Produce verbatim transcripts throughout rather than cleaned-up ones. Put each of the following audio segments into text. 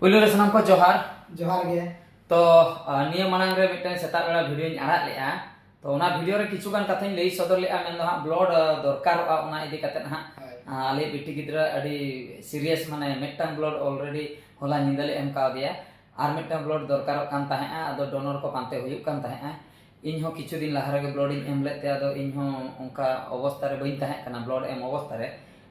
ᱯᱩᱭᱞᱩ ᱨᱮ ᱥᱟᱱᱟᱢ ᱠᱚ ᱡᱚᱦᱟᱨ᱾ ᱡᱚᱦᱟᱨ ᱜᱮ᱾ ᱛᱚ, ᱟᱨ ᱱᱤᱭᱟᱹ ᱢᱟᱲᱟᱝ ᱨᱮ ᱢᱤᱫᱴᱟᱝ ᱥᱮᱛᱟᱜ ᱵᱮᱲᱟ ᱵᱷᱤᱰᱤᱭᱳᱧ ᱟᱲᱟᱜ ᱞᱮᱜᱼᱟ᱾ ᱛᱚ, ᱚᱱᱟ ᱵᱷᱤᱰᱤᱭᱳ ᱨᱮ ᱠᱤᱪᱷᱩ ᱜᱟᱱ ᱠᱟᱛᱷᱟᱧ ᱞᱟᱹᱭ ᱥᱚᱫᱚᱨ ᱞᱮᱜᱼᱟ, ᱢᱮᱱᱫᱚ ᱦᱟᱸᱜ ᱵᱞᱟᱰ, ᱟ, ᱫᱚᱨᱠᱟᱨᱚᱜᱼᱟ, ᱚᱱᱟ ᱤᱫᱤ ᱠᱟᱛᱮᱫ ᱦᱟᱸᱜ᱾ ᱦᱳᱭ᱾ ᱟ, ᱟᱞᱮ ᱵᱤᱴᱤ ᱜᱤᱫᱽᱨᱟᱹ ᱟᱹᱰᱤ ᱥᱤᱨᱤᱭᱟᱥ, ᱢᱟᱱᱮ ᱢᱤᱫᱴᱟᱝ ᱵᱞᱟᱰ ᱚᱞᱨᱮᱰᱤ ᱦᱚᱞᱟ ᱧᱤᱫᱟᱹ ᱞᱮ ᱮᱢ ᱠᱟᱣᱫᱮᱭᱟ, ᱟᱨ ᱢᱤᱫᱴᱟᱝ ᱵᱞᱟᱰ ᱫᱚᱨᱠᱟᱨᱚᱜ ᱠᱟᱱ ᱛᱟᱦᱮᱸᱜᱼᱟ᱾ ᱟᱫᱚ ᱰᱳᱱᱚᱨ ᱠᱚ ᱯᱟᱱᱛᱮ ᱦᱩᱭᱩᱜ ᱠᱟᱱ ᱛᱟᱦᱮᱸᱜᱼᱟ᱾ ᱤᱧ ᱦᱚᱸ ᱠᱤᱪᱷᱩ ᱫᱤᱱ ᱞᱟᱦᱟ ᱨᱮᱜᱮ ᱵᱞᱟᱰ ᱤᱧ ᱮᱢ ᱞᱮᱫ ᱛᱮ, ᱟᱫᱚ ᱤᱧ ᱦᱚᱸ ᱚᱱᱠᱟ ᱚᱵᱚᱥᱛᱟ ᱨᱮ ᱵᱟᱹᱧ ᱛᱟᱦᱮᱸ ᱠᱟᱱᱟ, ᱵᱞᱟᱰ ᱮᱢ ᱚᱵᱚᱥᱛᱟ ᱨᱮ᱾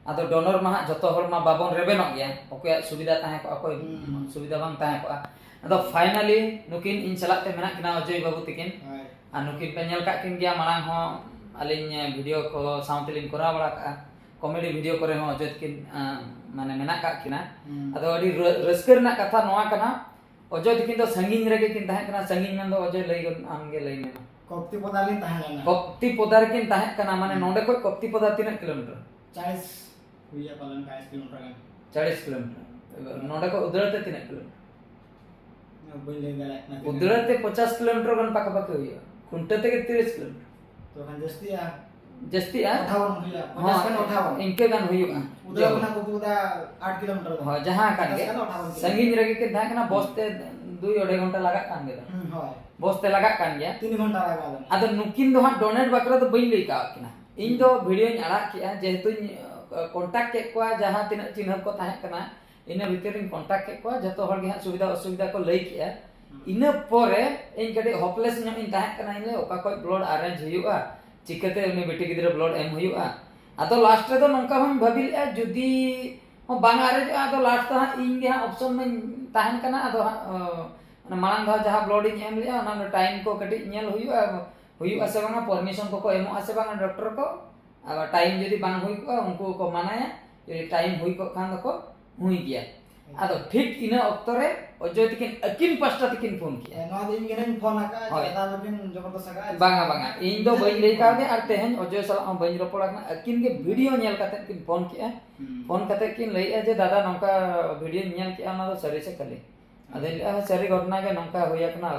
ᱟᱫᱚ ᱰᱳᱱᱚᱨ ᱢᱟ ᱦᱟᱸᱜ ᱡᱚᱛᱚ ᱦᱚᱲ ᱢᱟ ᱵᱟᱵᱚᱱ ᱨᱮᱵᱮᱱᱚᱜ ᱜᱮᱭᱟ, ᱚᱠᱚᱭᱟᱜ ᱥᱩᱵᱤᱫᱷᱟ ᱛᱟᱦᱮᱸ ᱠᱚᱜᱼᱟ, ᱚᱠᱚᱭ ᱦᱩᱸ᱾ ᱥᱩᱵᱤᱫᱷᱟ ᱵᱟᱝ ᱛᱟᱦᱮᱸ ᱠᱚᱜᱼᱟ᱾ ᱟᱫᱚ ᱯᱷᱟᱭᱱᱟᱞᱤ ᱱᱩᱠᱤᱱ ᱤᱧ ᱥᱟᱞᱟᱜ ᱛᱮ ᱢᱮᱱᱟᱜ ᱠᱤᱱᱟ, ᱚᱡᱚᱭ ᱵᱟᱹᱵᱩ ᱛᱟᱹᱠᱤᱱ᱾ ᱦᱳᱭ᱾ ᱟᱨ ᱱᱩᱠᱤᱱ ᱯᱮ ᱧᱮᱞ ᱠᱟᱜ ᱠᱤᱱ ᱜᱮᱭᱟ, ᱢᱟᱲᱟᱝ ᱦᱚᱸ ᱟᱹᱞᱤᱧ ᱵᱷᱤᱰᱤᱭᱳ ᱠᱚ ᱥᱟᱶ ᱛᱮᱞᱤᱧ ᱠᱚᱨᱟᱣ ᱵᱟᱲᱟ ᱠᱟᱜᱼᱟ, ᱠᱚᱢᱮᱰᱤ ᱵᱷᱤᱰᱤᱭᱳ ᱠᱚᱨᱮ ᱦᱚᱸ ᱚᱡᱚᱭ ᱛᱟᱹᱠᱤᱱ, ᱟᱸ, ᱢᱟᱱᱮ ᱢᱮᱱᱟᱜ ᱠᱟᱜ ᱠᱤᱱᱟ᱾ ᱦᱩᱸ᱾ ᱟᱫᱚ ᱟᱹᱰᱤ ᱨᱟᱹ-, ᱨᱟᱹᱥᱠᱟᱹ ᱨᱮᱱᱟᱜ ᱠᱟᱛᱷᱟ ᱱᱚᱣᱟ ᱠᱟᱱᱟ, ᱚᱡᱚᱭ ᱛᱟᱹᱠᱤᱱ ᱫᱚ ᱥᱟᱺᱜᱤᱧ ᱨᱮᱜᱮ ᱠᱤᱱ ᱛᱟᱦᱮᱸ ᱠᱟᱱᱟ᱾ ᱥᱟᱺᱜᱤᱧ ᱢᱮᱱᱫᱚ ᱚᱡᱚᱭ ᱞᱟᱹᱭ ᱜᱚᱫ, ᱟᱢ ᱜᱮ ᱞᱟᱹᱭ ᱢᱮ ᱢᱟ᱾ ᱠᱚᱯᱛᱤ ᱯᱚᱫᱟ ᱨᱮᱞᱤᱧ ᱛᱟᱦᱮᱸ ᱞᱮᱱᱟ᱾ ᱠᱚᱯᱛᱤ ᱯᱚᱫᱟ ᱨᱮᱠᱤᱱ ᱛᱟᱦᱮᱸ ᱠᱟᱱᱟ, ᱢᱟᱱᱮ ᱦᱩᱸ᱾ ᱱᱚᱸᱰᱮ ᱠᱷᱚᱡ ᱠᱚᱯᱛᱤ ᱯᱚᱫᱟ ᱛᱤᱱᱟᱹᱜ ᱠᱤᱞᱳᱢᱤᱴᱟᱨ? ᱪᱟᱞᱤᱥ ᱦᱩᱭᱩᱜᱼᱟ ᱯᱟᱞᱮᱱ, ᱪᱟᱞᱤᱥ ᱠᱤᱞᱳᱢᱤᱴᱟᱨ ᱜᱟᱱ᱾ ᱪᱟᱞᱤᱥ ᱠᱤᱞᱳᱢᱤᱴᱟᱨ᱾ ᱱᱚᱸᱰᱮ ᱠᱷᱚᱡ ᱩᱫᱽᱲᱟ ᱛᱮ ᱛᱤᱱᱟᱹᱜ ᱠᱤᱞᱳᱢᱤᱴᱟᱨ? ᱵᱟᱹᱧ ᱞᱟᱹᱭ ᱫᱟᱲᱮᱭᱟᱜ ᱠᱟᱱᱟ ᱛᱤᱱᱟᱹᱜ᱾ ᱩᱫᱽᱲᱟ ᱛᱮ ᱯᱚᱪᱟᱥ ᱠᱤᱞᱳᱢᱤᱴᱟᱨ ᱜᱟᱱ ᱯᱟᱠᱟ ᱯᱟᱠᱤ ᱦᱩᱭᱩᱜᱼᱟ, ᱠᱷᱩᱱᱴᱟᱹ ᱛᱮᱜᱮ ᱛᱤᱨᱤᱥ ᱠᱤᱞᱳᱢᱤᱴᱟᱨ᱾ ᱛᱚ ᱠᱷᱟᱱ ᱡᱟᱹᱥᱛᱤᱜᱼᱟ᱾ ᱡᱟᱹᱥᱛᱤᱜᱼᱟ? ᱟᱴᱷᱟᱣᱚᱱ ᱦᱩᱭᱩᱜᱼᱟ, ᱯᱚᱪᱟᱥ ᱦᱚᱸ, ᱠᱷᱚᱱ ᱟᱴᱷᱟᱣᱚᱱ᱾ ᱤᱱᱠᱟᱹ ᱜᱟᱱ ᱦᱩᱭᱩᱜᱼᱟ᱾ ᱩᱫᱽᱲᱟ ᱡᱮᱢᱚᱱ᱾ ᱠᱷᱚᱱᱟᱜ ᱠᱚᱯᱛᱤ ᱯᱚᱫᱟ ᱟᱴ ᱠᱤᱞᱳᱢᱤᱴᱟᱨ ᱜᱟᱱ᱾ ᱦᱳᱭ, ᱡᱟᱦᱟᱸ ᱠᱟᱱ ᱯᱚᱪᱟᱥ ᱜᱮ᱾ ᱠᱷᱟᱱ ᱟᱴᱷᱟᱣᱚᱱ ᱠᱤᱞᱳᱢᱤᱴᱟᱨ᱾ ᱥᱟᱺᱜᱤᱧ ᱨᱮᱜᱮ ᱠᱤᱱ ᱛᱟᱦᱮᱸ ᱠᱟᱱᱟ, ᱵᱚᱥ ᱛᱮ ᱫᱩᱭ ᱚᱲᱟᱭ ᱜᱷᱚᱱᱴᱟ ᱞᱟᱜᱟᱜ ᱠᱟᱱ ᱜᱮ᱾ ᱦᱩᱸ, ᱦᱳᱭ᱾ ᱵᱚᱥ ᱛᱮ ᱞᱟᱜᱟᱜ ᱠᱟᱱ ᱜᱮᱭᱟ᱾ ᱛᱤᱱ ᱜᱷᱚᱱᱴᱟ ᱞᱟᱜᱟᱣ ᱞᱮᱱᱟ? ᱟᱫᱚ ᱱᱩᱠᱤᱱ ᱫᱚ ᱦᱟᱸᱜ ᱰᱳᱱᱮᱴ ᱵᱟᱠᱷᱨᱟ ᱫᱚ ᱵᱟᱹᱧ ᱞᱟᱹᱭ ᱠᱟᱣᱟᱫ ᱠᱤᱱᱟ᱾ ᱤᱧ ᱫᱚ ᱦᱩᱸ᱾ ᱵᱷᱤᱰᱤᱭᱳᱧ ᱟᱲᱟᱜ ᱠᱮᱜᱼᱟ, ᱡᱮᱦᱮᱛᱩᱧ, ᱟ, ᱠᱚᱱᱴᱟᱠᱴ ᱠᱮᱫ ᱠᱚᱣᱟ, ᱡᱟᱦᱟᱸ ᱛᱤᱱᱟᱹᱜ ᱪᱤᱱᱦᱟᱹᱯ ᱠᱚ ᱛᱟᱦᱮᱸ ᱠᱟᱱᱟ, ᱤᱱᱟᱹ ᱵᱷᱤᱛᱤᱨ ᱨᱤᱧ ᱠᱚᱱᱴᱟᱠᱴ ᱠᱮᱫ ᱠᱚᱣᱟ, ᱡᱚᱛᱚ ᱦᱚᱲ ᱜᱮ ᱦᱟᱸᱜ ᱥᱩᱵᱤᱫᱷᱟ ᱚᱥᱩᱵᱤᱫᱷᱟ ᱠᱚ ᱞᱟᱹᱭ ᱠᱮᱜᱼᱟ᱾ ᱦᱩᱸ᱾ ᱤᱱᱟᱹ ᱯᱚᱨᱮ ᱤᱧ ᱠᱟᱹᱴᱤᱡ ᱦᱚᱯᱞᱮᱥ ᱧᱚᱜ ᱤᱧ ᱛᱟᱦᱮᱸ ᱠᱟᱱᱟ, ᱤᱧ ᱞᱟᱹᱭ, ᱚᱠᱟ ᱠᱷᱚᱡ ᱵᱞᱟᱰ ᱟᱨᱮᱧᱡᱽ ᱦᱩᱭᱩᱜᱼᱟ, ᱪᱤᱠᱟᱹᱛᱮ ᱩᱱᱤ ᱵᱤᱴᱤ ᱜᱤᱫᱽᱨᱟᱹ ᱵᱞᱟᱰ ᱮᱢ ᱦᱩᱭᱩᱜᱼᱟ? ᱟᱫᱚ ᱞᱟᱥᱴ ᱨᱮᱫᱚ ᱱᱚᱝᱠᱟ ᱦᱚᱸᱧ ᱵᱷᱟᱹᱵᱤ ᱞᱮᱜᱼᱟ, ᱡᱩᱫᱤ ᱦᱚᱸ ᱵᱟᱝ ᱟᱨᱮᱡᱚᱜᱼᱟ, ᱟᱫᱚ ᱞᱟᱥᱴ ᱫᱚ ᱦᱟᱸᱜ ᱤᱧ ᱜᱮ ᱦᱟᱸᱜ ᱚᱯᱥᱚᱱ ᱢᱟᱧ ᱛᱟᱦᱮᱱ ᱠᱟᱱᱟ᱾ ᱟᱫᱚ ᱦᱟᱸᱜ, ᱚ, ᱚᱱᱟ ᱢᱟᱲᱟᱝ ᱫᱷᱟᱣ ᱡᱟᱦᱟᱸ ᱵᱞᱟᱰ ᱤᱧ ᱮᱢ ᱞᱮᱜᱼᱟ, ᱚᱱᱟ ᱨᱮᱱᱟᱜ ᱴᱟᱭᱤᱢ ᱠᱚ ᱠᱟᱹᱴᱤᱡ ᱧᱮᱞ ᱦᱩᱭᱩᱜᱼᱟ, ᱦᱩᱭᱩᱜᱼᱟ ᱥᱮ ᱵᱟᱝᱟ, ᱯᱟᱨᱢᱤᱥᱚᱱ ᱠᱚᱠᱚ ᱮᱢᱚᱜᱼᱟ ᱥᱮ ᱵᱟᱝᱟ ᱰᱚᱠᱴᱚᱨ ᱠᱚ᱾ ᱟᱵᱟᱨ ᱴᱟᱭᱤᱢ ᱡᱩᱫᱤ ᱵᱟᱝ ᱦᱩᱭ ᱠᱚᱜᱼᱟ, ᱩᱱᱠᱩ ᱠᱚ ᱢᱟᱱᱟᱭᱟ, ᱡᱩᱫᱤ ᱴᱟᱭᱤᱢ ᱦᱩᱭ ᱠᱚᱜ ᱠᱷᱟᱱ ᱫᱚᱠᱚ ᱦᱩᱭ ᱜᱮᱭᱟ᱾ ᱟᱫᱚ ᱴᱷᱤᱠ ᱤᱱᱟᱹ ᱚᱠᱛᱚ ᱨᱮ ᱚᱡᱚᱭ ᱛᱤᱠᱤᱱ ᱟᱹᱠᱤᱱ ᱯᱟᱥᱴᱟ ᱛᱮᱠᱤᱱ ᱯᱷᱳᱱ ᱠᱮᱜᱼᱟ᱾ ᱦᱮᱸ, ᱱᱚᱣᱟ ᱫᱚ ᱤᱧ ᱜᱮ ᱱᱟᱧ ᱯᱷᱳᱱ ᱟᱠᱟᱫᱼᱟ, ᱦᱳᱭ᱾ ᱪᱮᱫᱟᱜ ᱟᱞᱚᱵᱤᱱ ᱡᱚᱵᱚᱨᱫᱚᱥ ᱟᱠᱟᱫᱼᱟ? ᱵᱟᱝᱟ, ᱵᱟᱝᱟ, ᱤᱧ ᱫᱚ ᱤᱧ ᱵᱟᱹᱧ ᱜᱮ ᱞᱟᱹᱭ ᱯᱷᱳᱱ ᱠᱟᱣᱫᱮᱭᱟ, ᱟᱠᱟᱫᱼᱟ᱾ ᱟᱨ ᱛᱮᱦᱮᱧ ᱚᱡᱚᱭ ᱥᱟᱞᱟᱜ ᱦᱚᱸ ᱵᱟᱹᱧ ᱨᱚᱯᱚᱲ ᱟᱠᱟᱱᱟ᱾ ᱟᱹᱠᱤᱱ ᱜᱮ ᱵᱷᱤᱰᱤᱭᱳ ᱧᱮᱞ ᱠᱟᱛᱮ ᱠᱤᱱ ᱯᱷᱳᱱ ᱠᱮᱜᱼᱟ᱾ ᱦᱩᱸ᱾ ᱯᱷᱳᱱ ᱠᱟᱛᱮ ᱠᱤᱱ ᱞᱟᱹᱭᱮᱜᱼᱟ ᱡᱮ, "ᱫᱟᱫᱟ, ᱱᱚᱝᱠᱟ ᱵᱷᱤᱰᱤᱭᱳᱧ ᱧᱮᱞ ᱠᱮᱜᱼᱟ, ᱚᱱᱟ ᱫᱚ ᱥᱟᱹᱨᱤ ᱥᱮ ᱠᱷᱟᱹᱞᱤ?" ᱟᱫᱚᱧ ᱞᱟᱹᱭᱮᱜᱼᱟ, "ᱦᱮᱸ, ᱥᱟᱹᱨᱤ ᱜᱷᱚᱴᱚᱱᱟ ᱜᱮ ᱱᱚᱝᱠᱟ ᱦᱩᱭ ᱟᱠᱟᱱᱟ᱾"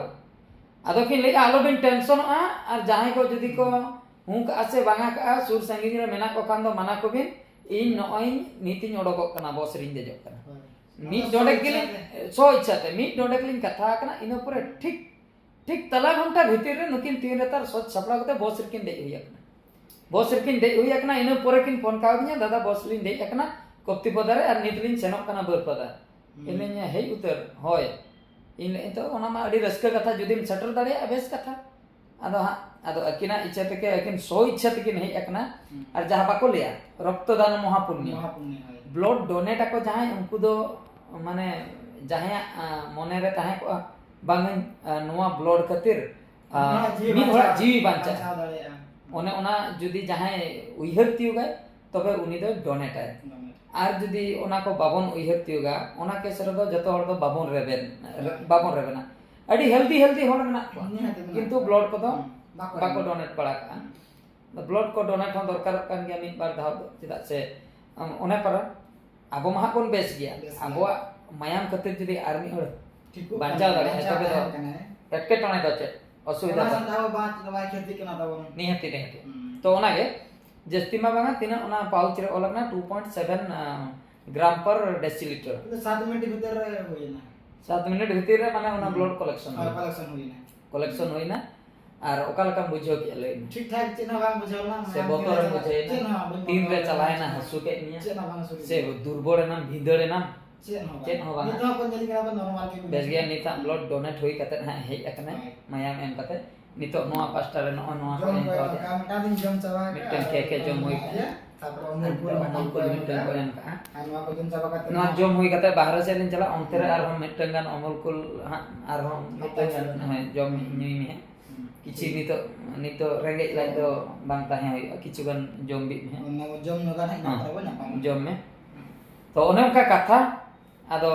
ᱟᱫᱚ ᱠᱤᱱ ᱞᱟᱹᱭᱮᱜᱼᱟ, "ᱟᱞᱚᱵᱤᱱ ᱴᱮᱱᱥᱚᱱᱚᱜᱼᱟ, ᱟᱨ ᱡᱟᱦᱟᱸᱭ ᱠᱚ ᱡᱩᱫᱤ ᱠᱚ ᱦᱩᱸ ᱠᱟᱜᱼᱟ ᱥᱮ ᱵᱟᱝᱟ ᱠᱟᱜᱼᱟ, ᱥᱩᱨ ᱥᱟᱺᱜᱤᱧ ᱨᱮ ᱢᱮᱱᱟᱜ ᱠᱚ ᱠᱷᱟᱱ ᱫᱚ ᱢᱟᱱᱟ ᱠᱚᱵᱤᱱ, ᱤᱧ ᱱᱚᱜᱼᱚᱭ ᱱᱤᱛᱤᱧ ᱚᱰᱚᱠᱚᱜ ᱠᱟᱱᱟ, ᱵᱚᱥ ᱨᱤᱧ ᱫᱮᱡᱚᱜ ᱠᱟᱱᱟ᱾" ᱦᱳᱭ᱾ ᱢᱤᱫ ᱚᱱᱟ ᱰᱚᱸᱰᱮᱠ ᱥᱚ ᱜᱮᱞᱤᱧ ᱤᱪᱪᱷᱟ ᱛᱮ᱾ ᱥᱚ ᱤᱪᱪᱷᱟ ᱛᱮ ᱢᱤᱫ ᱰᱚᱸᱰᱮᱠ ᱞᱤᱧ ᱠᱟᱛᱷᱟ ᱟᱠᱟᱱᱟ, ᱤᱱᱟᱹ ᱯᱚᱨᱮ ᱴᱷᱤᱠ ᱴᱷᱤᱠ ᱛᱟᱞᱟ ᱜᱷᱚᱱᱴᱟ ᱵᱷᱤᱛᱤᱨ ᱨᱮ ᱱᱩᱠᱤᱱ ᱛᱤᱱ ᱨᱮᱛᱟᱨ ᱥᱚᱡᱽ ᱥᱟᱯᱲᱟᱣ ᱠᱟᱛᱮ ᱵᱚᱥ ᱨᱮᱠᱤᱱ ᱫᱮᱡ ᱦᱩᱭ ᱟᱠᱟᱱᱟ᱾ ᱵᱚᱥ ᱨᱮᱠᱤᱱ ᱫᱮᱡ ᱦᱩᱭ ᱟᱠᱟᱱᱟ, ᱤᱱᱟᱹ ᱯᱚᱨᱮ ᱠᱤᱱ ᱯᱷᱳᱱ ᱠᱟᱣᱫᱤᱧᱟ, "ᱫᱟᱫᱟ, ᱵᱚᱥ ᱞᱤᱧ ᱫᱮᱡ ᱟᱠᱟᱱᱟ ᱠᱚᱯᱛᱤᱯᱚᱫᱟ ᱨᱮ, ᱟᱨ ᱱᱤᱛ ᱞᱤᱧ ᱥᱮᱱᱚᱜ ᱠᱟᱱᱟ ᱵᱟᱹᱨᱯᱟᱫᱟ᱾" ᱦᱩᱸ᱾ ᱤᱧ ᱞᱟᱹᱭᱟᱹᱧ, "ᱦᱮᱡ ᱩᱛᱟᱹᱨ?" "ᱦᱳᱭ᱾" ᱤᱧ ᱞᱟᱹᱭᱟᱹᱧ, "ᱛᱚ ᱚᱱᱟ ᱢᱟ ᱟᱹᱰᱤ ᱨᱟᱹᱥᱠᱟᱹ ᱠᱟᱛᱷᱟ, ᱡᱩᱫᱤᱢ ᱥᱮᱴᱮᱨ ᱫᱟᱲᱮᱭᱟᱜᱼᱟ, ᱵᱮᱥ ᱠᱟᱛᱷᱟ᱾" ᱟᱫᱚ ᱦᱟᱸᱜ, ᱟᱫᱚ ᱟᱹᱠᱤᱱᱟᱜ ᱤᱪᱪᱷᱟᱹ ᱛᱮᱜᱮ, ᱟᱹᱠᱤᱱ ᱥᱚ ᱤᱪᱪᱷᱟᱹ ᱛᱮᱠᱤᱱ ᱦᱮᱡ ᱟᱠᱟᱱᱟ᱾ ᱦᱩᱸ᱾ ᱟᱨ ᱡᱟᱦᱟᱸ ᱵᱟᱠᱚ ᱞᱟᱹᱭᱟ, ᱨᱚᱠᱛᱚᱫᱟᱱ ᱢᱚᱦᱟᱯᱩᱱᱱᱚ᱾ ᱢᱚᱦᱟᱯᱩᱱᱱᱚ, ᱦᱳᱭ᱾ ᱵᱞᱟᱰ ᱰᱳᱱᱮᱴ ᱟᱠᱚ ᱡᱟᱦᱟᱸᱭ, ᱩᱱᱠᱩ ᱫᱚ ᱢᱟᱱᱮ ᱡᱟᱦᱟᱸᱭᱟᱜ, ᱟᱸ, ᱢᱚᱱᱮ ᱨᱮ ᱛᱟᱦᱮᱸ ᱠᱚᱜᱼᱟ, "ᱵᱟᱝ, ᱟᱸ, ᱱᱚᱣᱟ ᱵᱞᱟᱰ ᱠᱷᱟᱹᱛᱤᱨ, ᱟᱸ, ᱢᱤᱫ ᱦᱚᱲᱟᱜ ᱡᱤᱣᱤ ᱵᱟᱧᱪᱟᱣ ᱫᱟᱲᱮᱭᱟᱜᱼᱟ᱾ ᱚᱱᱮ ᱚᱱᱟ ᱡᱩᱫᱤ ᱡᱟᱦᱟᱸᱭ ᱩᱭᱦᱟᱹᱨ ᱛᱤᱭᱳᱜᱟᱭ, ᱛᱚᱵᱮ ᱩᱱᱤ ᱫᱚᱭ ᱰᱳᱱᱮᱴᱟᱭ᱾ ᱰᱳᱱᱮᱴ᱾ ᱟᱨ ᱡᱩᱫᱤ ᱚᱱᱟ ᱠᱚ ᱵᱟᱵᱚᱱ ᱩᱭᱦᱟᱹᱨ ᱛᱤᱭᱳᱜᱟ, ᱚᱱᱟ ᱠᱮᱥ ᱨᱮᱫᱚ ᱡᱚᱛᱚ ᱦᱚᱲ ᱫᱚ ᱵᱟᱵᱚᱱ ᱨᱮᱵᱮᱱ, ᱦᱳᱭ᱾ ᱵᱟᱵᱚᱱ ᱨᱮᱵᱮᱱᱟ᱾ ᱟᱹᱰᱤ ᱦᱮᱞᱫᱤ ᱦᱮᱞᱫᱤ ᱦᱚᱲ ᱢᱮᱱᱟᱜ ᱠᱚᱣᱟ, ᱱᱤᱦᱟᱹᱛ ᱢᱮᱱᱟᱜ ᱠᱤᱱᱛᱩ ᱠᱚᱣᱟ᱾ ᱵᱞᱟᱰ ᱠᱚᱫᱚ ᱦᱩᱸ, ᱵᱟᱠᱚ ᱵᱟᱠᱚ ᱮᱢᱟ᱾ ᱰᱳᱱᱮᱴ ᱵᱟᱲᱟ ᱠᱟᱜᱼᱟ᱾ ᱦᱩᱸ᱾ ᱵᱞᱟᱰ ᱠᱚ ᱰᱳᱱᱮᱴ ᱦᱚᱸ ᱫᱚᱨᱠᱟᱨᱚᱜ ᱠᱟᱱ ᱜᱮᱭᱟ ᱢᱤᱫ ᱵᱟᱨ ᱫᱷᱟᱣ ᱫᱚ, ᱪᱮᱫᱟᱜ ᱥᱮ, ᱚᱱᱮ ᱯᱟᱨᱟ ᱟᱵᱚ ᱢᱟ ᱦᱟᱸᱜ ᱵᱚᱱ ᱵᱮᱥ ᱜᱮᱭᱟ, ᱵᱮᱥ ᱜᱮᱭᱟ᱾ ᱟᱵᱚᱣᱟᱜ ᱢᱟᱭᱟᱢ ᱠᱷᱟᱹᱛᱤᱨ ᱡᱩᱫᱤ ᱟᱨ ᱢᱤᱫ ᱦᱚᱲ ᱴᱷᱤᱠᱚᱜ ᱵᱟᱧᱪᱟᱣ ᱠᱟᱱᱟ, ᱫᱟᱲᱮᱭᱟᱜᱼᱟ, ᱵᱟᱧᱪᱟᱣ ᱛᱚᱵᱮ ᱫᱚ ᱛᱟᱦᱮᱱ ᱠᱟᱱᱟᱭ᱾ ᱮᱴᱠᱮᱴᱚᱬᱮ ᱫᱚ ᱪᱮᱫ? ᱚᱥᱩᱵᱤᱫᱷᱟ ᱚᱱᱟ ᱫᱚ ᱥᱟᱶᱛᱮ ᱟᱵᱚ ᱵᱟᱝ ᱪᱮᱫ ᱦᱚᱸ ᱵᱟᱭ ᱠᱷᱚᱛᱤᱜ ᱠᱟᱱᱟ ᱛᱟᱵᱚᱱ᱾ ᱱᱤᱦᱟᱹᱛᱤ, ᱱᱤᱦᱟᱹᱛᱤ᱾ ᱦᱩᱸ᱾ ᱛᱚ ᱚᱱᱟᱜᱮ ᱡᱟᱹᱥᱛᱤ ᱢᱟ ᱵᱟᱝᱟ, ᱛᱤᱱᱟᱹᱜ ᱚᱱᱟ ᱯᱟᱣᱩᱪ ᱨᱮ ᱚᱞ ᱟᱠᱟᱱᱟ, two point seven, ᱟᱸ, gram per deciliter᱾ ᱥᱟᱛ ᱢᱤᱱᱤᱴ ᱵᱷᱤᱛᱤᱨ ᱨᱮ ᱦᱩᱭᱮᱱᱟ᱾ ᱥᱟᱛ ᱢᱤᱱᱤᱴ ᱵᱷᱤᱛᱤᱨ ᱨᱮ, ᱢᱟᱱᱮ, ᱚᱱᱟ ᱦᱩᱸ᱾ ᱵᱞᱟᱰ ᱠᱟᱞᱮᱠᱥᱚᱱ ᱦᱳᱭ, ᱦᱩᱭᱮᱱᱟ᱾ ᱠᱟᱞᱮᱠᱥᱚᱱ ᱦᱩᱭᱮᱱᱟ᱾ ᱠᱟᱞᱮᱠᱥᱚᱱ ᱦᱩᱭᱮᱱᱟ᱾ ᱟᱨ ᱚᱠᱟ ᱞᱮᱠᱟᱢ ᱵᱩᱡᱷᱟᱹᱣ ᱠᱮᱫᱼᱟ, ᱞᱟᱹᱭ ᱢᱮ? ᱴᱷᱤᱠ ᱴᱷᱟᱠ ᱪᱮᱫ ᱦᱚᱸ ᱵᱟᱝ ᱵᱩᱡᱷᱟᱹᱣ ᱞᱮᱱᱟ, ᱥᱮ ᱢᱟᱭᱟᱢ ᱵᱚᱛᱚᱨᱮᱢ ᱛᱤᱱᱟᱹᱜ ᱵᱩᱡᱷᱟᱹᱣᱮᱱᱟ? ᱪᱮᱫ ᱦᱚᱸ ᱵᱟᱹᱧ ᱛᱤᱱ ᱵᱚᱛᱚᱨ ᱨᱮ ᱞᱮᱱᱟ᱾ ᱪᱟᱞᱟᱣᱮᱱᱟ, ᱦᱟᱹᱥᱩ ᱠᱮᱫ ᱢᱮᱭᱟ? ᱪᱮᱫ ᱦᱚᱸ ᱵᱟᱝ ᱦᱟᱹᱥᱩ ᱥᱮ ᱠᱮᱫᱤᱧᱟ᱾ ᱫᱩᱨᱵᱚᱞ ᱮᱱᱟᱢ, ᱵᱷᱤᱸᱫᱟᱹᱲ ᱮᱱᱟᱢ? ᱪᱮᱫ ᱦᱚᱸ ᱵᱟᱝ᱾ ᱪᱮᱫ ᱦᱚᱸ ᱵᱟᱝ᱾ ᱱᱤᱛ ᱦᱚᱸ ᱠᱚ ᱧᱮᱞ ᱠᱟᱱᱟ ᱠᱚ, ᱱᱚᱨᱢᱟᱞ ᱜᱮ ᱢᱮᱱᱟᱜ ᱵᱮᱥ ᱜᱮᱭᱟ, ᱠᱚᱣᱟ᱾ ᱱᱤᱛᱟᱜ ᱵᱞᱟᱰ ᱰᱳᱱᱮᱴ ᱦᱩᱭ ᱠᱟᱛᱮ ᱦᱟᱸᱜ ᱦᱮᱡ ᱟᱠᱟᱱᱟᱭ, ᱦᱳᱭ᱾ ᱢᱟᱭᱟᱢ ᱮᱢ ᱠᱟᱛᱮ᱾ ᱱᱤᱛᱚᱜ ᱱᱚᱣᱟ ᱯᱟᱥᱴᱟ ᱨᱮ ᱱᱚᱜᱼᱚᱭ ᱱᱚᱣᱟ ᱠᱚ ᱡᱚᱢ ᱮᱢ ᱠᱚ ᱮᱢ ᱠᱟᱣᱫᱮᱭᱟ᱾ ᱠᱟᱜᱼᱟ, ᱢᱤᱫᱴᱟᱝ ᱡᱚᱢ ᱪᱟᱵᱟ ᱢᱤᱫᱴᱟᱝ ᱠᱟᱜᱼᱟ, ᱠᱮᱠ ᱮ ᱡᱚᱢ ᱦᱩᱭ ᱠᱟᱜᱼᱟ᱾ ᱛᱟᱨᱯᱚᱨᱮ ᱚᱢᱩᱞ ᱠᱩᱞ ᱟᱨ ᱢᱤᱫᱴᱟᱝ ᱚᱢᱩᱞ ᱠᱚ ᱠᱩᱞ ᱮᱢ ᱢᱤᱫᱴᱟᱝ ᱠᱚ ᱠᱟᱜᱼᱟ᱾ ᱮᱢ ᱠᱟᱜᱼᱟ᱾ ᱟᱨ ᱱᱚᱣᱟ ᱠᱚ ᱡᱚᱢ ᱪᱟᱵᱟ ᱠᱟᱛᱮ ᱱᱚᱣᱟ ᱱᱚᱣᱟ ᱡᱚᱢ ᱦᱩᱭ ᱠᱟᱛᱮ ᱵᱟᱦᱨᱮ ᱥᱮᱫ ᱞᱤᱧ ᱪᱟᱞᱟᱜᱼᱟ, ᱚᱱᱛᱮ ᱨᱮ ᱦᱩᱸ᱾ ᱟᱨᱦᱚᱸ ᱢᱤᱫᱴᱟᱝ ᱜᱟᱱ ᱚᱢᱩᱞ ᱠᱩᱞ ᱦᱟᱸᱜ ᱟᱨᱦᱚᱸ ᱢᱤᱫᱴᱟᱝ ᱜᱟᱱ, ᱦᱟᱛᱟᱣ ᱦᱮᱸ, ᱡᱚᱢ ᱦᱩᱸ᱾ ᱧᱩᱭ ᱢᱮ ᱦᱟᱸᱜ᱾ ᱦᱩᱸ᱾ ᱠᱤᱪᱷᱤ ᱱᱤᱛᱚᱜ, ᱱᱤᱛᱚᱜ ᱨᱮᱸᱜᱮᱡ ᱞᱟᱡ ᱫᱚ ᱵᱟᱝ ᱛᱟᱦᱮᱸ ᱦᱩᱭᱩᱜᱼᱟ, ᱠᱤᱪᱷᱩ ᱜᱟᱱ ᱡᱚᱢ ᱵᱤᱫ ᱢᱮ ᱦᱟᱸᱜ᱾ ᱚᱱᱟ ᱠᱚ ᱡᱚᱢ ᱧᱚᱜᱟ ᱱᱟᱦᱟᱜ, ᱤᱱᱟᱹ ᱦᱮᱸ᱾ ᱯᱚᱨᱮ ᱵᱚᱱ ᱧᱟᱯᱟᱢᱟ᱾ ᱡᱚᱢ ᱢᱮ᱾ ᱦᱩᱸ᱾ ᱛᱚ ᱚᱱᱮ ᱚᱱᱠᱟ ᱠᱟᱛᱷᱟ, ᱟᱫᱚ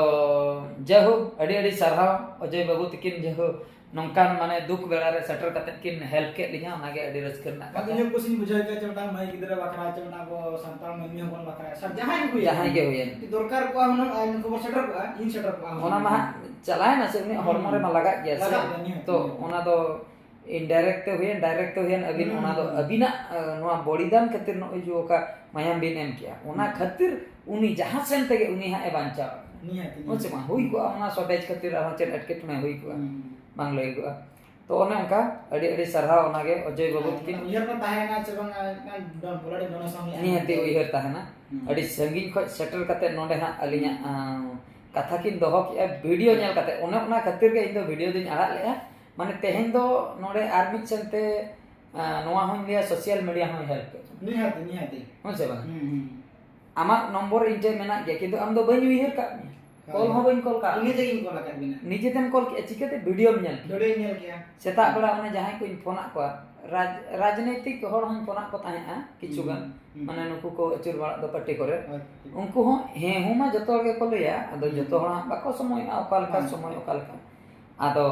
ᱡᱟᱭᱦᱳᱠ, ᱟᱹᱰᱤ ᱟᱹᱰᱤ ᱥᱟᱨᱦᱟᱣ ᱚᱡᱚᱭ ᱵᱟᱹᱵᱩ ᱛᱟᱹᱠᱤᱱ, ᱡᱟᱭᱦᱳᱠ, ᱱᱚᱝᱠᱟᱱ ᱢᱟᱱᱮ ᱫᱩᱠ ᱵᱮᱲᱟ ᱨᱮ ᱥᱮᱴᱮᱨ ᱠᱟᱛᱮᱫ ᱠᱤᱱ ᱦᱮᱞᱯ ᱠᱮᱫ ᱞᱤᱧᱟ, ᱚᱱᱟᱜᱮ ᱟᱹᱰᱤ ᱨᱟᱹᱥᱠᱟᱹ ᱨᱮᱱᱟᱜ ᱵᱟᱝ, ᱠᱟᱛᱷᱟ᱾ ᱤᱧ ᱦᱚᱸ ᱠᱩᱥᱤᱧ ᱵᱩᱡᱷᱟᱹᱣ ᱠᱮᱫᱟ ᱡᱮ ᱢᱤᱫᱴᱟᱝ ᱢᱟᱹᱭ ᱜᱤᱫᱽᱨᱟᱹ ᱵᱟᱠᱷᱨᱟ ᱪᱮ ᱢᱤᱫᱴᱟᱝ ᱟᱵᱚ ᱥᱟᱱᱛᱟᱲ ᱢᱟᱹᱱᱢᱤ ᱦᱚᱯᱚᱱ ᱵᱟᱠᱷᱨᱟ, ᱥᱟᱨ ᱡᱟᱦᱟᱸᱭ ᱜᱮ ᱦᱩᱭᱮᱱ, ᱡᱟᱦᱟᱸᱭ ᱜᱮ ᱦᱩᱭᱮᱱ᱾ ᱡᱩᱫᱤ ᱫᱚᱨᱠᱟᱨ ᱠᱚᱜᱼᱟ ᱦᱩᱱᱟᱹᱝ, ᱟᱨ ᱱᱩᱠᱩ ᱵᱚᱱ ᱥᱮᱴᱮᱨ ᱠᱚᱜᱼᱟ, ᱤᱧ ᱥᱮᱴᱮᱨ ᱠᱚᱜᱼᱟ ᱦᱩᱱᱟᱹᱝ᱾ ᱚᱱᱟ ᱢᱟ ᱦᱟᱸᱜ ᱪᱟᱞᱟᱣᱮᱱᱟ ᱥᱮ, ᱩᱱᱤᱭᱟᱜ ᱦᱚᱲᱢᱚ ᱨᱮᱢᱟ ᱞᱟᱜᱟᱜ ᱜᱮᱭᱟ ᱥᱮ᱾ ᱞᱟᱜᱟᱜ ᱜᱮᱭᱟ, ᱱᱤᱦᱟᱹᱛ, ᱛᱚ, ᱱᱤᱦᱟᱹᱛ᱾ ᱚᱱᱟ ᱫᱚ indirect ᱛᱮ ᱦᱩᱭᱮᱱ, direct ᱛᱮ ᱦᱩᱭᱮᱱ, ᱟᱹᱵᱤᱱ ᱦᱩᱸ, ᱚᱱᱟ ᱫᱚ ᱦᱩᱸ᱾ ᱟᱹᱵᱤᱱᱟᱜ, ᱟᱸ, ᱱᱚᱣᱟ ᱵᱚᱞᱤᱫᱟᱱ ᱠᱷᱟᱹᱛᱤᱨ ᱱᱚᱜᱼᱚᱭ ᱡᱮ ᱚᱠᱟ ᱢᱟᱭᱟᱢ ᱵᱤᱱ ᱮᱢ ᱠᱮᱜᱼᱟ, ᱚᱱᱟ ᱦᱩᱸ᱾ ᱠᱷᱟᱹᱛᱤᱨ ᱩᱱᱤ ᱡᱟᱦᱟᱸ ᱥᱮᱱ ᱛᱮᱜᱮ ᱩᱱᱤ ᱦᱟᱸᱜ ᱮ ᱵᱟᱧᱪᱟᱣ ᱟᱠᱟᱱᱟ᱾ ᱱᱤᱦᱟᱹᱛ, ᱦᱮᱸ ᱥᱮ ᱵᱟᱝ? ᱦᱩᱭ ᱠᱚᱜᱼᱟ ᱚᱱᱟ shortage ᱠᱷᱟᱹᱛᱤᱨ ᱟᱨᱦᱚᱸ ᱪᱮᱫ ᱮᱴᱠᱮᱴᱚᱬᱮ ᱦᱩᱭ ᱠᱚᱜᱼᱟ? ᱦᱩᱸ᱾ ᱵᱟᱝ ᱞᱟᱹᱭ ᱠᱚᱜᱼᱟ᱾ ᱛᱚ ᱚᱱᱮ ᱚᱱᱠᱟ ᱟᱹᱰᱤ ᱟᱹᱰᱤ ᱥᱟᱨᱦᱟᱣ ᱚᱱᱟᱜᱮ ᱚᱡᱚᱭ ᱵᱟᱹᱵᱩ ᱛᱟᱹᱠᱤᱱ᱾ ᱩᱭᱦᱟᱹᱨ ᱢᱟ ᱛᱟᱦᱮᱸᱭᱮᱱᱟ ᱪᱮ ᱵᱟᱝ, ᱢᱤᱫᱴᱟᱝ ᱰᱚᱱ ᱯᱚᱞᱟᱰᱤ ᱰᱚᱱᱮᱥᱚᱱ ᱞᱮ ᱮᱢ ᱱᱤᱦᱟᱹᱛᱤ ᱠᱮᱫᱟ᱾ ᱩᱭᱦᱟᱹᱨ ᱛᱟᱦᱮᱱᱟ᱾ ᱦᱩᱸ᱾ ᱟᱹᱰᱤ ᱥᱟᱺᱜᱤᱧ ᱠᱷᱚᱱ ᱥᱮᱴᱮᱨ ᱠᱟᱛᱮ ᱱᱚᱰᱮ ᱦᱟᱸᱜ ᱟᱹᱞᱤᱧᱟᱜ, ᱦᱩᱸ᱾ ᱟᱸ, ᱠᱟᱛᱷᱟ ᱠᱤᱱ ᱫᱚᱦᱚ ᱠᱮᱜᱼᱟ video ᱧᱮᱞ ᱠᱟᱛᱮ᱾ ᱚᱱᱮ ᱚᱱᱟ ᱠᱷᱟᱹᱛᱤᱨ ᱜᱮ ᱤᱧ ᱫᱚ video ᱫᱚᱧ ᱟᱲᱟᱜ ᱞᱮᱜᱼᱟ᱾ ᱢᱟᱱᱮ ᱛᱮᱦᱮᱧ ᱫᱚ ᱱᱚᱰᱮ ᱟᱨ ᱢᱤᱫ ᱥᱮᱱᱛᱮ, ᱟᱸ, ᱱᱚᱣᱟ ᱦᱚᱸᱧ ᱞᱟᱹᱭᱟ social media ᱦᱚᱸᱭ help ᱠᱮᱫ᱾ ᱱᱤᱦᱟᱹᱛᱤ, ᱱᱤᱦᱟᱹᱛᱤ᱾ ᱦᱮᱸ ᱥᱮ ᱵᱟᱝ? ᱦᱩᱸ, ᱦᱩᱸ᱾ ᱟᱢᱟᱜ ᱱᱚᱢᱵᱚᱨ ᱤᱧ ᱴᱷᱮᱱ ᱢᱮᱱᱟᱜ ᱜᱮᱭᱟ, ᱠᱤᱱᱛᱩ ᱟᱢ ᱫᱚ ᱵᱟᱹᱧ ᱩᱭᱦᱟᱹᱨ ᱠᱟᱜ ᱢᱮᱭᱟ᱾ ᱦᱳᱭ᱾ ᱠᱚᱞ ᱦᱚᱸ ᱵᱟᱹᱧ ᱠᱚᱞ ᱠᱟᱜ ᱤᱧ ᱢᱮᱭᱟ᱾ ᱱᱤᱡᱮ ᱜᱤᱧ ᱠᱚᱞ ᱟᱠᱟᱫ ᱵᱤᱱᱟ᱾ ᱱᱤᱡᱮ ᱛᱮᱢ ᱠᱚᱞ ᱠᱮᱜᱼᱟ, ᱪᱤᱠᱟᱹᱛᱮ videoᱢ ᱧᱮᱞ ᱠᱮᱜᱼᱟ? videoᱧ ᱧᱮᱞ ᱠᱮᱜᱼᱟ᱾ ᱥᱮᱛᱟᱜ ᱵᱮᱲᱟ ᱚᱱᱮ ᱡᱟᱦᱟᱸᱭ ᱠᱚᱧ ᱯᱷᱳᱱᱟᱜ ᱠᱚᱣᱟ, ᱨᱟᱡᱽ-, ᱨᱟᱡᱽᱱᱳᱭᱛᱤᱠ ᱦᱚᱲ ᱦᱚᱸᱧ ᱯᱷᱳᱱᱟᱜ ᱠᱚ ᱛᱟᱦᱮᱸᱜᱼᱟ ᱠᱤᱪᱷᱩ ᱜᱟᱱ, ᱦᱩᱸ, ᱦᱩᱸ᱾ ᱢᱟᱱᱮ ᱱᱩᱠᱩ ᱠᱚ ᱟᱹᱪᱩᱨ ᱵᱟᱲᱟᱜ ᱫᱚ ᱯᱟᱹᱴᱤ ᱠᱚᱨᱮ᱾ ᱦᱳᱭ, ᱯᱟᱹᱴᱤ᱾ ᱩᱱᱠᱩ ᱦᱚᱸ ᱦᱮᱸ ᱦᱩᱸ ᱢᱟ ᱡᱚᱛᱚ ᱦᱚᱲ ᱜᱮᱠᱚ ᱞᱟᱹᱭᱟ, ᱟᱫᱚ ᱦᱩᱸ᱾ ᱡᱚᱛᱚ ᱦᱚᱲ ᱦᱟᱸᱜ ᱵᱟᱠᱚ ᱥᱚᱢᱚᱭᱚᱜᱼᱟ ᱚᱠᱟ ᱞᱮᱠᱟ ᱦᱩᱸ᱾ ᱥᱚᱢᱚᱭ ᱚᱠᱟ ᱞᱮᱠᱟ᱾ ᱟᱫᱚ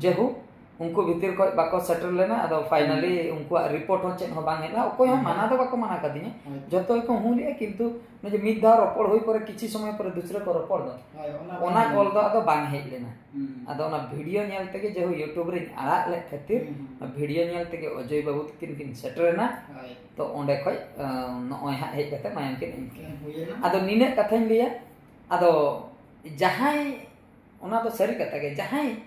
ᱡᱟᱭᱦᱳᱠ, ᱩᱱᱠᱩ ᱵᱷᱤᱛᱤᱨ ᱠᱷᱚᱡ ᱵᱟᱠᱚ ᱥᱮᱴᱮᱨ ᱞᱮᱱᱟ, ᱟᱫᱚ finally ᱦᱩᱸ᱾ ᱩᱱᱠᱩᱣᱟᱜ report ᱦᱚᱸ ᱪᱮᱫ ᱦᱚᱸ ᱵᱟᱝ ᱦᱮᱡ ᱞᱮᱱᱟ᱾ ᱚᱠᱚᱭ ᱦᱚᱸ ᱦᱩᱸ᱾ ᱢᱟᱱᱟ ᱫᱚ ᱵᱟᱠᱚ ᱢᱟᱱᱟ ᱠᱟᱫᱤᱧᱟ, ᱦᱳᱭ᱾ ᱡᱚᱛᱚ ᱜᱮᱠᱚ ᱦᱩᱸ ᱞᱮᱜᱼᱟ, ᱠᱤᱱᱛᱩ ᱚᱱᱮ ᱡᱮ ᱢᱤᱫ ᱫᱷᱟᱣ ᱨᱚᱯᱚᱲ ᱦᱩᱭ ᱯᱚᱨᱮ ᱠᱤᱪᱷᱩ ᱥᱚᱢᱚᱭ ᱯᱚᱨᱮ ᱫᱩᱥᱨᱟᱹ ᱠᱚ ᱨᱚᱯᱚᱲ ᱫᱚ, ᱦᱳᱭ, ᱚᱱᱟ ᱵᱟᱝ ᱚᱱᱟ ᱦᱩᱭ ᱠᱚᱞ ᱞᱮᱱᱟ᱾ ᱫᱚ ᱟᱫᱚ ᱵᱟᱝ ᱦᱮᱡ ᱞᱮᱱᱟ᱾ ᱦᱩᱸ᱾ ᱟᱫᱚ ᱚᱱᱟ video ᱧᱮᱞ ᱛᱮᱜᱮ ᱡᱮᱦᱳᱠ YouTube ᱨᱤᱧ ᱟᱲᱟᱜ ᱞᱮᱫ ᱠᱷᱟᱹᱛᱤᱨ, ᱦᱩᱸ, ᱦᱩᱸ᱾ ᱚᱱᱟ video ᱧᱮᱞ ᱛᱮᱜᱮ ᱚᱡᱚᱭ ᱵᱟᱹᱵᱩ ᱛᱟᱹᱠᱤᱱ ᱠᱤᱱ ᱥᱮᱴᱮᱨᱮᱱᱟ᱾ ᱦᱳᱭ᱾ ᱛᱚ ᱚᱸᱰᱮ ᱠᱷᱚᱡ, ᱟᱸ, ᱱᱚᱜᱼᱚᱭ ᱦᱟᱸᱜ ᱦᱮᱡ ᱠᱟᱛᱮ ᱢᱟᱭᱟᱢ ᱠᱤᱱ ᱮᱢ ᱠᱮᱫᱟ᱾ ᱦᱩᱭᱮᱱᱟ᱾ ᱟᱫᱚ ᱱᱤᱱᱟᱹᱜ ᱠᱟᱛᱷᱟᱧ ᱞᱟᱹᱭᱟ, ᱟᱫᱚ ᱡᱟᱦᱟᱸᱭ, ᱚᱱᱟ ᱫᱚ ᱥᱟᱹᱨᱤ ᱠᱟᱛᱷᱟ ᱜᱮ, ᱡᱟᱦᱟᱸᱭ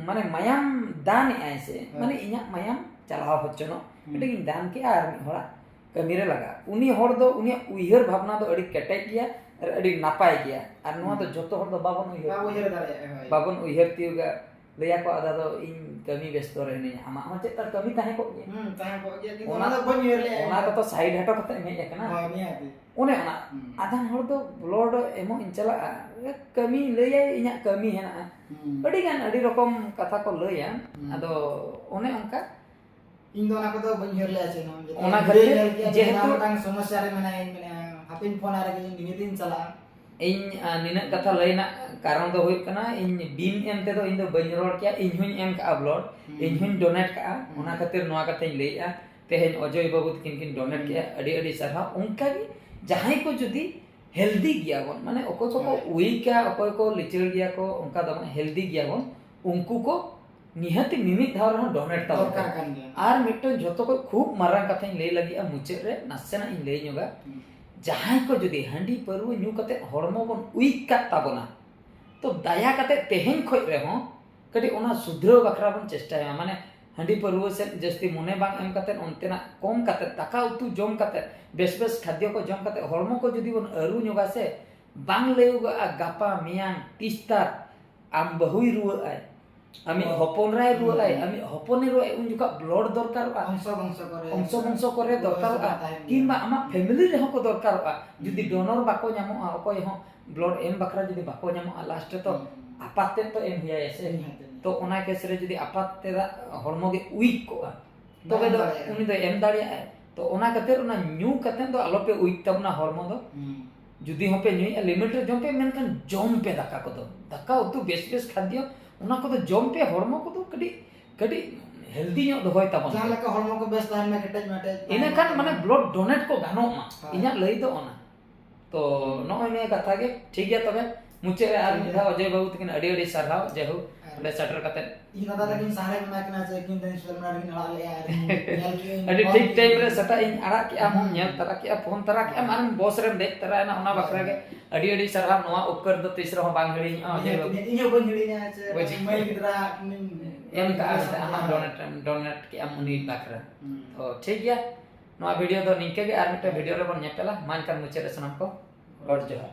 ᱢᱟᱱᱮ ᱢᱟᱭᱟᱢ ᱫᱟᱱᱮᱜᱼᱟᱭ ᱥᱮ, ᱦᱳᱭ᱾ ᱢᱟᱱᱮ ᱤᱧᱟᱜ ᱢᱟᱭᱟᱢ ᱪᱟᱞᱟᱣ ᱦᱚᱪᱚᱱᱚᱜ, ᱦᱩᱸ᱾ ᱢᱤᱫᱴᱮᱱ ᱤᱧ ᱫᱟᱱ ᱠᱮᱜᱼᱟ ᱟᱨ ᱢᱤᱫ ᱦᱚᱲᱟᱜ ᱠᱟᱹᱢᱤ ᱨᱮ ᱞᱟᱜᱟᱜᱼᱟ᱾ ᱩᱱᱤ ᱦᱚᱲ ᱫᱚ, ᱩᱱᱤᱭᱟᱜ ᱩᱭᱦᱟᱹᱨ ᱵᱷᱟᱵᱽᱱᱟ ᱫᱚ ᱟᱹᱰᱤ ᱠᱮᱴᱮᱡ ᱜᱮᱭᱟ ᱟᱨ ᱟᱹᱰᱤ ᱱᱟᱯᱟᱭ ᱜᱮᱭᱟ᱾ ᱟᱨ ᱱᱚᱣᱟ ᱫᱚ ᱦᱩᱸ᱾ ᱡᱚᱛᱚ ᱦᱚᱲ ᱫᱚ ᱵᱟᱵᱚᱱ ᱩᱭᱦᱟᱹᱨ ᱵᱟᱵᱚ ᱩᱭᱦᱟᱹᱨ ᱫᱟᱲᱮᱭᱟᱜᱼᱟ, ᱦᱳᱭ᱾ ᱵᱟᱵᱚᱱ ᱩᱭᱦᱟᱹᱨ ᱛᱤᱭᱳᱜᱟ᱾ ᱞᱟᱹᱭᱟ ᱠᱚ, "ᱟᱫᱚ, ᱟᱫᱚ ᱤᱧ ᱠᱟᱹᱢᱤ ᱵᱮᱥᱛᱚ ᱨᱮ ᱦᱤᱱᱟᱹᱧᱟ᱾" ᱟᱢᱟᱜ ᱦᱚᱸ ᱪᱮᱫ ᱛᱟᱨ ᱠᱟᱹᱢᱤ ᱛᱟᱦᱮᱸ ᱠᱚᱜ ᱜᱮᱭᱟ? ᱦᱩᱸ, ᱛᱟᱦᱮᱸ ᱠᱚᱜ ᱜᱮᱭᱟ, ᱠᱤᱱᱛᱩ ᱚᱱᱟ, ᱚᱱᱟ ᱫᱚ ᱵᱟᱹᱧ ᱩᱭᱦᱟᱹᱨ ᱞᱮᱜᱼᱟ ᱚᱱᱟ ᱤᱧ ᱫᱚ᱾ ᱠᱚᱫᱚ side ᱦᱚᱴᱚ ᱠᱟᱛᱮ ᱮᱢ ᱦᱮᱡ ᱟᱠᱟᱱᱟ᱾ ᱦᱳᱭ, ᱱᱤᱦᱟᱹᱛᱤ᱾ ᱚᱱᱮ ᱚᱱᱟ, ᱦᱩᱸ᱾ ᱟᱫᱷᱟᱱ ᱦᱚᱲ ᱫᱚ blood ᱮᱢᱚᱜ ᱤᱧ ᱪᱟᱞᱟᱜᱼᱟ, ᱠᱟᱹᱢᱤ ᱞᱟᱹᱭᱟᱭ, ᱤᱧᱟᱜ ᱠᱟᱹᱢᱤ ᱦᱮᱱᱟᱜᱼᱟ᱾ ᱦᱩᱸ᱾ ᱟᱹᱰᱤ ᱜᱟᱱ, ᱟᱹᱰᱤ ᱨᱚᱠᱚᱢ ᱠᱟᱛᱷᱟ ᱠᱚ ᱞᱟᱹᱭᱟ᱾ ᱦᱩᱸ᱾ ᱟᱫᱚ ᱚᱱᱮ ᱚᱱᱠᱟ᱾ ᱤᱧ ᱫᱚ ᱚᱱᱟ ᱠᱚᱫᱚ ᱵᱟᱹᱧ ᱩᱭᱦᱟᱹᱨ ᱞᱮᱜᱼᱟ ᱪᱮᱫ ᱦᱚᱸ᱾ ᱡᱚᱛᱚ ᱚᱱᱟ ᱵᱷᱤᱰᱤᱭᱳᱧ ᱠᱷᱟᱹᱛᱤᱨ ᱧᱮᱞ ᱠᱮᱜᱼᱟ, ᱡᱮ ᱡᱮᱦᱮᱛᱩ ᱱᱚᱣᱟ ᱢᱤᱫᱴᱟᱝ ᱥᱚᱢᱚᱥᱥᱟ ᱨᱮ ᱢᱮᱱᱟᱭᱟ, ᱤᱧ ᱢᱮᱱᱟ, ᱦᱟᱯᱮᱧ ᱯᱷᱳᱱ ᱟᱭ ᱨᱮᱜᱮ, ᱤᱧ ᱱᱤᱡᱮ ᱛᱤᱧ ᱪᱟᱞᱟᱜᱼᱟ᱾ ᱤᱧ, ᱟ, ᱱᱤᱱᱟᱹᱜ ᱠᱟᱛᱷᱟ ᱞᱟᱹᱭ ᱨᱮᱱᱟᱜ ᱠᱟᱨᱚᱱ ᱫᱚ ᱦᱩᱭᱩᱜ ᱠᱟᱱᱟ, ᱤᱧ ᱵᱤᱱ ᱮᱢ ᱛᱮᱫᱚ ᱤᱧ ᱫᱚ ᱵᱟᱹᱧ ᱨᱚᱲ ᱠᱮᱭᱟ, ᱤᱧ ᱦᱚᱸᱧ ᱮᱢ ᱠᱟᱜᱼᱟ blood, ᱦᱩᱸ᱾ ᱤᱧ ᱦᱚᱸᱧ donate ᱠᱟᱜᱼᱟ, ᱦᱩᱸ᱾ ᱚᱱᱟ ᱠᱷᱟᱹᱛᱤᱨ ᱱᱚᱣᱟ ᱠᱟᱛᱷᱟᱧ ᱞᱟᱹᱭᱮᱜᱼᱟ᱾ ᱛᱮᱦᱮᱧ ᱚᱡᱚᱭ ᱵᱟᱹᱵᱩ ᱛᱟᱹᱠᱤᱱ ᱠᱤᱱ donate ᱦᱩᱸ᱾ ᱠᱮᱜᱼᱟ, ᱟᱹᱰᱤ ᱟᱹᱰᱤ ᱥᱟᱨᱦᱟᱣ᱾ ᱚᱱᱠᱟᱜᱮ ᱡᱟᱦᱟᱸᱭ ᱠᱚ ᱡᱩᱫᱤ healthy ᱜᱮᱭᱟᱵᱚᱱ, ᱢᱟᱱᱮ ᱚᱠᱚᱭ ᱠᱚᱠᱚ ᱦᱳᱭ᱾ weak-ᱟ, ᱚᱠᱚᱭ ᱠᱚ ᱞᱤᱪᱟᱹᱲ ᱜᱮᱭᱟ ᱠᱚ, ᱚᱱᱠᱟ ᱫᱚ ᱵᱟᱝ, healthy ᱜᱮᱭᱟᱵᱚᱱ, ᱩᱱᱠᱩ ᱠᱚ ᱱᱤᱦᱟᱹᱛᱤ ᱢᱤᱢᱤᱫ ᱫᱷᱟᱣ ᱨᱮᱦᱚᱸ donate ᱛᱟᱵᱚᱱ ᱫᱚᱨᱠᱟᱨ ᱯᱮ᱾ ᱠᱟᱱ ᱜᱮᱭᱟ᱾ ᱟᱨ ᱢᱤᱫᱴᱮᱱ ᱡᱷᱚᱛᱚ ᱠᱷᱚᱱ ᱠᱷᱩᱵ ᱢᱟᱨᱟᱝ ᱠᱟᱛᱷᱟᱧ ᱞᱟᱹᱭ ᱞᱟᱹᱜᱤᱫᱼᱟ, ᱢᱩᱪᱟᱹᱫ ᱨᱮ ᱱᱟᱥᱮᱱᱟᱜ ᱤᱧ ᱞᱟᱹᱭ ᱧᱚᱜᱟ᱾ ᱦᱩᱸ᱾ ᱡᱟᱦᱟᱸᱭ ᱠᱚ ᱡᱩᱫᱤ ᱦᱟᱺᱰᱤ ᱯᱟᱹᱨᱣᱟᱹ ᱧᱩ ᱠᱟᱛᱮ ᱦᱚᱲᱢᱚ ᱵᱚᱱ ᱩᱭᱤᱠ ᱠᱟᱜ ᱛᱟᱵᱚᱱᱟ, ᱛᱚ ᱫᱟᱭᱟ ᱠᱟᱛᱮ ᱛᱮᱦᱮᱧ ᱠᱷᱚᱡ ᱨᱮᱦᱚᱸ ᱠᱟᱹᱴᱤᱡ ᱚᱱᱟ ᱥᱩᱫᱷᱨᱟᱹᱣ ᱵᱟᱠᱷᱨᱟ ᱵᱚᱱ ᱪᱮᱥᱴᱟᱭᱟ᱾ ᱢᱟᱱᱮ ᱦᱟᱺᱰᱤ ᱯᱟᱹᱨᱣᱟᱹ ᱥᱮᱫ ᱡᱟᱹᱥᱛᱤ ᱢᱚᱱᱮ ᱵᱟᱝ ᱮᱢ ᱠᱟᱛᱮ, ᱚᱱᱛᱮᱱᱟᱜ ᱠᱚᱢ ᱠᱟᱛᱮ, ᱫᱟᱠᱟ ᱩᱛᱩ ᱡᱚᱢ ᱠᱟᱛᱮ, ᱵᱮᱥ ᱵᱮᱥ ᱠᱷᱟᱫᱽᱭᱚ ᱠᱚ ᱡᱚᱢ ᱠᱟᱛᱮ ᱦᱚᱲᱢᱚ ᱠᱚ ᱡᱩᱫᱤ ᱵᱚᱱ ᱟᱹᱨᱩ ᱧᱚᱜᱟ ᱥᱮ, ᱵᱟᱝ ᱞᱟᱹᱭᱚᱜᱚᱜᱼᱟ ᱜᱟᱯᱟ ᱢᱮᱭᱟᱝ ᱛᱤᱥᱛᱟᱨ ᱟᱢ ᱵᱟᱹᱦᱩᱭ ᱨᱩᱣᱟᱹᱜ ᱟᱭ, ᱟᱢᱤᱡ ᱦᱚᱯᱚᱱ ᱨᱟᱭ ᱨᱩᱣᱟᱹᱜ ᱟᱭ, ᱟᱢᱤᱡ ᱦᱚᱯᱚᱱᱮ ᱨᱩᱣᱟᱹᱜ ᱟᱭ, ᱩᱱ ᱡᱚᱠᱷᱚᱱ ᱵᱞᱚᱰ ᱫᱚᱨᱠᱟᱨᱚᱜᱼᱟ, ᱵᱚᱝᱥᱚ ᱵᱚᱝᱥᱚ ᱠᱚᱨᱮ ᱵᱚᱝᱥᱚ ᱵᱚᱝᱥᱚ ᱠᱚᱨᱮ ᱨᱩᱣᱟᱹ ᱫᱚᱨᱠᱟᱨᱚᱜᱼᱟ, ᱦᱟᱹᱥᱩ ᱛᱟᱦᱮᱱ ᱜᱮᱭᱟ᱾ ᱠᱤᱝᱵᱟ ᱟᱢᱟᱜ ᱯᱷᱮᱢᱤᱞᱤ ᱨᱮᱦᱚᱸ ᱠᱚ ᱫᱚᱨᱠᱟᱨᱚᱜᱼᱟ᱾ ᱡᱩᱫᱤ ᱦᱩᱸ᱾ ᱰᱳᱱᱚᱨ ᱵᱟᱠᱚ ᱧᱟᱢᱚᱜᱼᱟ, ᱚᱠᱚᱭ ᱦᱚᱸ ᱵᱞᱚᱰ ᱮᱢ ᱵᱟᱠᱷᱨᱟ ᱡᱩᱫᱤ ᱵᱟᱠᱚ ᱧᱟᱢᱚᱜᱼᱟ, ᱞᱟᱥᱴ ᱨᱮ ᱛᱚ ᱦᱩᱸ᱾ ᱟᱯᱟᱛ ᱛᱮᱫ ᱛᱚ ᱮᱢ ᱦᱩᱭᱟᱭᱟ ᱥᱮ᱾ ᱦᱩᱸ, ᱦᱩᱸ᱾ ᱛᱚ ᱚᱱᱟ ᱠᱮᱥ ᱨᱮ ᱡᱩᱫᱤ ᱟᱯᱟᱛ ᱛᱮᱫᱟᱜ ᱦᱚᱲᱢᱚ ᱜᱮ ᱩᱭᱤᱠ ᱠᱚᱜᱼᱟ, ᱛᱚᱵᱮ ᱫᱚ ᱫᱟᱲᱮᱭᱟᱜᱼᱟ᱾ ᱩᱱᱤ ᱫᱚᱭ ᱮᱢ ᱫᱟᱲᱮᱭᱟᱜᱼᱟᱭ᱾ ᱛᱚ ᱚᱱᱟ ᱠᱷᱟᱹᱛᱤᱨ ᱚᱱᱟ ᱧᱩ ᱠᱟᱛᱮ ᱫᱚ ᱟᱞᱚᱯᱮ ᱩᱭᱤᱠ ᱛᱟᱵᱚᱱᱟ ᱦᱚᱲᱢᱚ ᱫᱚ᱾ ᱦᱩᱸ᱾ ᱡᱩᱫᱤ ᱦᱚᱸᱯᱮ ᱧᱩᱭᱮᱫᱼᱟ, ᱞᱤᱢᱤᱴ ᱨᱮ ᱡᱚᱢ ᱯᱮ, ᱢᱮᱱᱠᱷᱟᱱ ᱡᱚᱢ ᱯᱮ ᱫᱟᱠᱟ ᱠᱚᱫᱚ᱾ ᱫᱟᱠᱟ ᱩᱛᱩ ᱵᱮᱥ ᱵᱮᱥ ᱠᱷᱟᱫᱽᱭᱚ, ᱚᱱᱟ ᱠᱚᱫᱚ ᱡᱚᱢ ᱯᱮ, ᱦᱚᱲᱢᱚ ᱠᱚᱫᱚ ᱠᱟᱹᱴᱤᱡ, ᱠᱟᱹᱴᱤᱡ ᱦᱮᱞᱫᱤ ᱧᱚᱜ ᱫᱚᱦᱚᱭ ᱛᱟᱵᱚᱱ ᱡᱟᱦᱟᱸ ᱯᱮ᱾ ᱞᱮᱠᱟ ᱦᱚᱲᱢᱚ ᱠᱚ ᱵᱮᱥ ᱛᱟᱦᱮᱱ ᱢᱟ, ᱠᱮᱴᱮᱡ ᱢᱮᱴᱮᱡ ᱤᱱᱟᱹ ᱛᱟᱦᱮᱱ ᱠᱷᱟᱱ ᱢᱟ᱾ ᱢᱟᱱᱮ ᱵᱞᱚᱰ ᱰᱳᱱᱮᱴ ᱠᱚ ᱜᱟᱱᱚᱜ ᱢᱟ, ᱦᱳᱭ᱾ ᱤᱧᱟᱹᱜ ᱞᱟᱹᱭ ᱫᱚ ᱚᱱᱟ᱾ ᱛᱚ ᱱᱚᱜᱼᱚᱭ ᱱᱤᱭᱟᱹ ᱠᱟᱛᱷᱟ ᱜᱮ, ᱴᱷᱤᱠ ᱜᱮᱭᱟ᱾ ᱛᱚᱵᱮ ᱢᱩᱪᱟᱹᱫ ᱨᱮ ᱟᱨ ᱴᱷᱤᱠ ᱢᱤᱫ ᱜᱮᱭᱟ᱾ ᱫᱷᱟᱣ ᱚᱡᱚᱭ ᱵᱟᱹᱵᱩ ᱛᱟᱹᱠᱤᱱ ᱟᱹᱰᱤ ᱟᱹᱰᱤ ᱥᱟᱨᱦᱟᱣ, ᱡᱟᱭᱦᱳᱠ ᱟᱨ ᱚᱸᱰᱮ ᱥᱮᱴᱮᱨ ᱠᱟᱛᱮ᱾ ᱤᱧ ᱫᱟᱫᱟ ᱛᱟᱹᱠᱤᱱ ᱥᱟᱦᱟᱨᱮ ᱢᱮᱱᱟᱜ ᱠᱤᱱᱟ, ᱪᱮᱫ ᱠᱤᱱ ᱛᱮᱧ ᱥᱮᱞ ᱢᱮᱱᱟ ᱠᱤᱱ ᱟᱲᱟᱜ ᱞᱮᱜᱼᱟ, ᱟᱨ ᱧᱮᱞ ᱠᱮᱜᱼᱟᱹᱧ ᱟᱹᱰᱤ ᱯᱷᱳᱱ ᱴᱷᱤᱠ ᱠᱮᱜᱼᱟᱹᱧ᱾ ᱴᱟᱭᱤᱢ ᱨᱮ ᱥᱮᱛᱟᱜ ᱤᱧ ᱟᱲᱟᱜ ᱠᱮᱜᱼᱟ, ᱟᱢ ᱦᱚᱸᱢ ᱦᱩᱸ᱾ ᱧᱮᱞ ᱛᱟᱨᱟ ᱠᱮᱜᱼᱟ, ᱯᱷᱳᱱ ᱛᱟᱨᱟ ᱠᱮᱜᱼᱟᱢ, ᱦᱳᱭ᱾ ᱟᱨᱮᱢ ᱵᱚᱥ ᱨᱮᱢ ᱫᱮᱡ ᱛᱟᱨᱟᱭᱮᱱᱟ, ᱚᱱᱟ ᱵᱟᱠᱷᱨᱟ ᱦᱳᱭ᱾ ᱜᱮ ᱟᱹᱰᱤ ᱟᱹᱰᱤ ᱥᱟᱨᱦᱟᱣ᱾ ᱱᱚᱣᱟ ᱩᱯᱠᱟᱹᱨ ᱫᱚ ᱛᱤᱥ ᱨᱮᱦᱚᱸ ᱵᱟᱝ ᱦᱤᱲᱤᱧᱚᱜᱼᱟ, ᱚᱡᱚᱭ ᱵᱟᱹᱵᱩ᱾ ᱤᱧ ᱦᱚᱸ ᱵᱟᱹᱧ ᱦᱤᱲᱤᱧᱟ, ᱡᱮ ᱵᱩᱡᱽ᱾ ᱢᱟᱹᱭ ᱜᱤᱫᱽᱨᱟᱹ ᱩᱱᱤᱧ ᱮᱢ ᱠᱟᱜᱼᱟ ᱢᱮᱱᱛᱮ, ᱟᱢᱟᱜ ᱦᱳᱭ᱾ ᱰᱳᱱᱮᱴ, ᱰᱳᱱᱮᱴ ᱠᱮᱜᱼᱟᱢ ᱩᱱᱤ ᱵᱟᱠᱷᱨᱟ᱾ ᱦᱩᱸ᱾ ᱛᱚ ᱴᱷᱤᱠ ᱜᱮᱭᱟ, ᱱᱚᱣᱟ ᱵᱷᱤᱰᱤᱭᱳ ᱫᱚ ᱱᱤᱝᱠᱟᱹ ᱜᱮ, ᱟᱨ ᱢᱤᱫᱴᱮᱱ ᱵᱷᱤᱰᱤᱭᱳ ᱨᱮᱵᱚᱱ ᱧᱮᱯᱮᱞᱟ᱾ ᱢᱟ ᱮᱱᱠᱷᱟᱱ ᱢᱩᱪᱟᱹᱫ ᱨᱮ ᱥᱟᱱᱟᱢ ᱠᱚ ᱜᱚᱰ ᱡᱚᱦᱟᱨ᱾